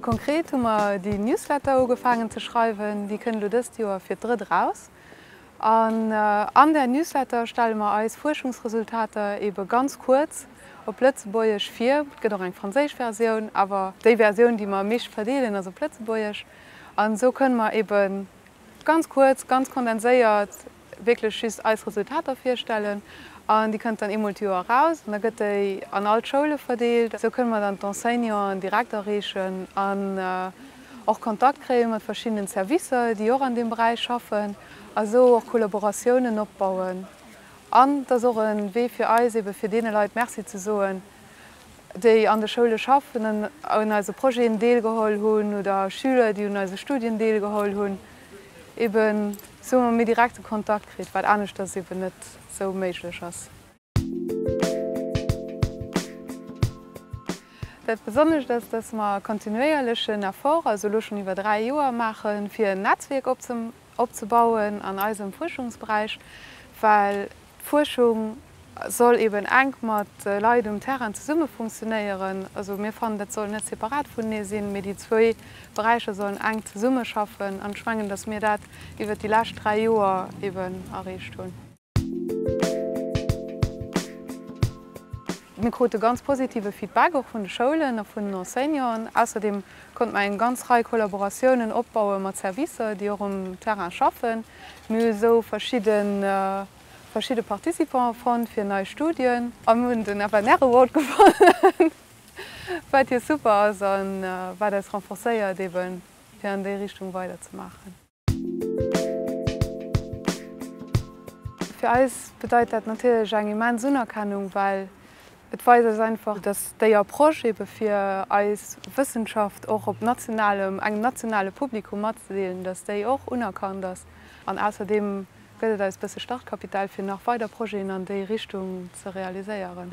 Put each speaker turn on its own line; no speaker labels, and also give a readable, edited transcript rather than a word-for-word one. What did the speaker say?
Konkret hu mer déi Newsletter ugefaangen ze schreiwen. Déi kënnt elo dëst Joer fir d'drëtt eraus. An an där Newsletter stelle mer eis Fuerschungsresultater ebe ganz kuerz op Lëtzebuergesch vir. Et gëtt och eng franséisch Versioun, awer déi Versioun, déi mer am meeschte verdeelen, ass op Lëtzebuergesch. An esou kënne mer ebe ganz kuerz, ganz kondenséiert wierklech just eis Resultater virstellen. An déi kënnt dann eemol d'Joer eraus an da gëtt déi an all d'Schoule verdeelt. Esou kënne mer dann d'Enseignanten direkt erreechen an och Kontakt kréie mat verschiddenen Servicer, déi och an deem Beräich schaffen a sou och Kollaboratiounen opbauen. An et ass och e Wee fir eis, ebe fir deene Leit Merci ze soen, déi an de Schoule schaffen an un eise Projeten deelgeholl hunn oder Schüler, déi un eise Studien deelgeholl hunn, eben sou hu mer méi direkte Kontakt kritt, wat aneschters eben net sou méiglech ass. Dat Besonnescht ass, dass mer e kontinuéierlechen Effort, also elo schonn iwwer 3 Joer, maachen, fir en Netzwierk opzebauen an eisem Fuerschungsberäich, well d'Fuerschung soll eben enk mat Leit um Terrain zesumme funktionéieren. Also mir fannen, dat soll net separat vunenee sinn, mee déi zwéi Beräicher sollen enk zesummeschaffen. An ech mengen, dass mir dat iwwer déi lescht 3 Joer eben erreecht hunn. Mir krute ganz positive Feedback och vun de Schoulen a vun den Enseignanten. Ausserdeem konnte mer eng ganz Rei Kollaboratiounen opbaue mat Servicer, déi och um Terrain schaffen. Mir hu esou verschidde verschidde Participante fonnt fir nei Studien. A mir hunn den FNR Award gewonnen, wat jo super ass a wat eis renforcéiert eben, fir an déi Richtung weiderzemaachen. Fir eis bedeit dat natierlech eng immens Unerkennung, well et weist eis einfach, dass déi Approche ebe fir eis Wëssenschaft och op nationalem, engem nationale Publikum matzedeelen, dass déi och unerkannt ass. An ausserdeem gëtt et eis bësse Startkapital fir nach weider Projeten an déi Richtung ze realiséieren.